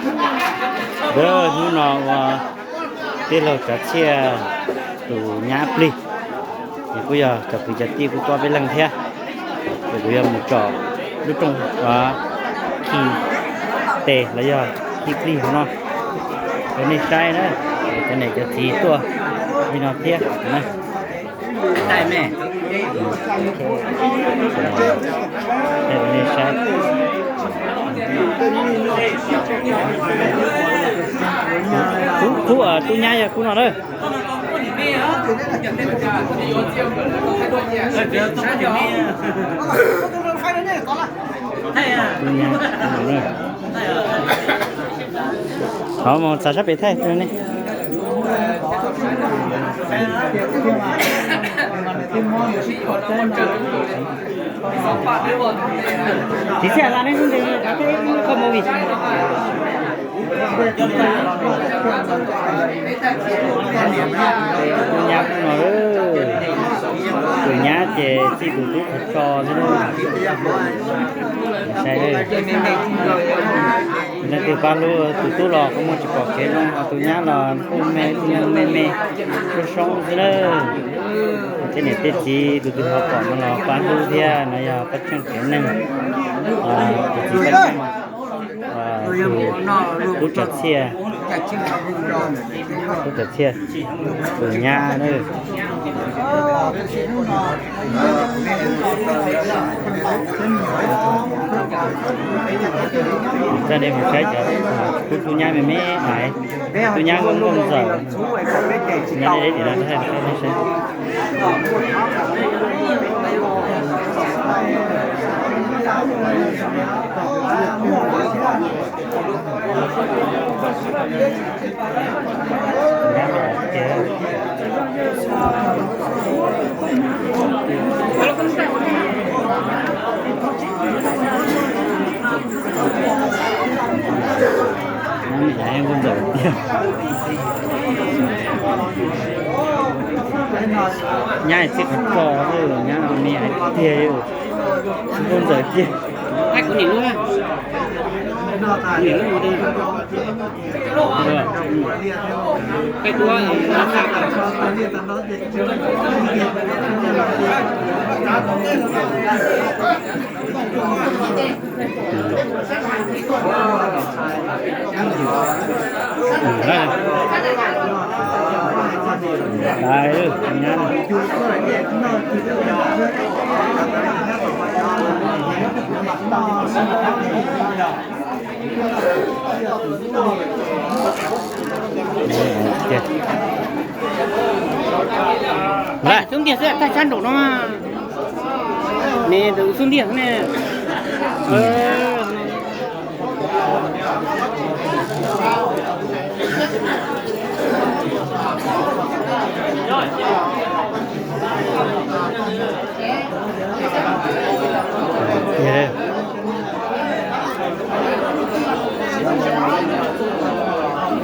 Hnub no ua tij laug Tsav Txhiaj tus nyab plig, es kuj yog cov kwv cov tij kuj tuaj peb leeg thiab. Ces kuv yuav mus tsom lub rooj khi tes los yog khi plig hauv no rau nej saib na. Cov niam cov txiv tuaj li no thiab na. Tub nyab yog kub no na. Thov mus txav sab pem thaij ne. Tiv txij la nej lub ntees qhov movie. Tus nyab no, tus nyab ces txij tus tub qhov tso xwb na. Saib, leej twg pab hlub tus tub los kuj muaj tsis pom kev zoo, tus nyab los kuj me me me, soob soob xwb na. Tej niam tej txiv tus twg ho pom no los pab hlub thiab no yog pab tseej tsev neeg. Tus txiv pab tseej, tub Tsav Txhiaj, tub Tsav Txhiaj tus nyab na. Txoj ne mus saib cov, kuv tus nyab me me ais, tus nyab nkauj nkauj ntxawm, nyab deb deb tim no tau saib. Nkauj ntxawm tiag. Nyab txij qhov tso, nyab me hais tiag, nkauj ntxawm tiag. Xub ntiag xwb, tag sab nraum no. Ne tus xub ntiag ne.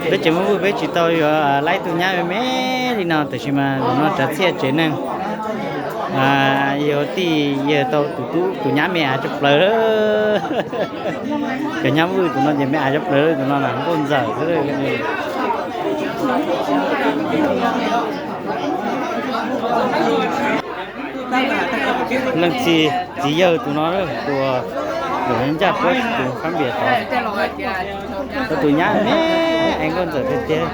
Peb tseem muab vwj, peb tsis tau yuav laib tus nyab me me li no, tiam sis mas zaum no Tsav Txhiaj tsev neeg yawg tij yawg tau tus tub tus nyab me av tshaj plaws. Cov nyab vwj tus no ces me av tshaj plaws, tus no mas nkauj ntxawm xwb. Leej txiv, txiv yawg tus no tus uas ncaj puab tus fab npias tod, tau tus nyab me es nkauj ntxawm tiag tiag.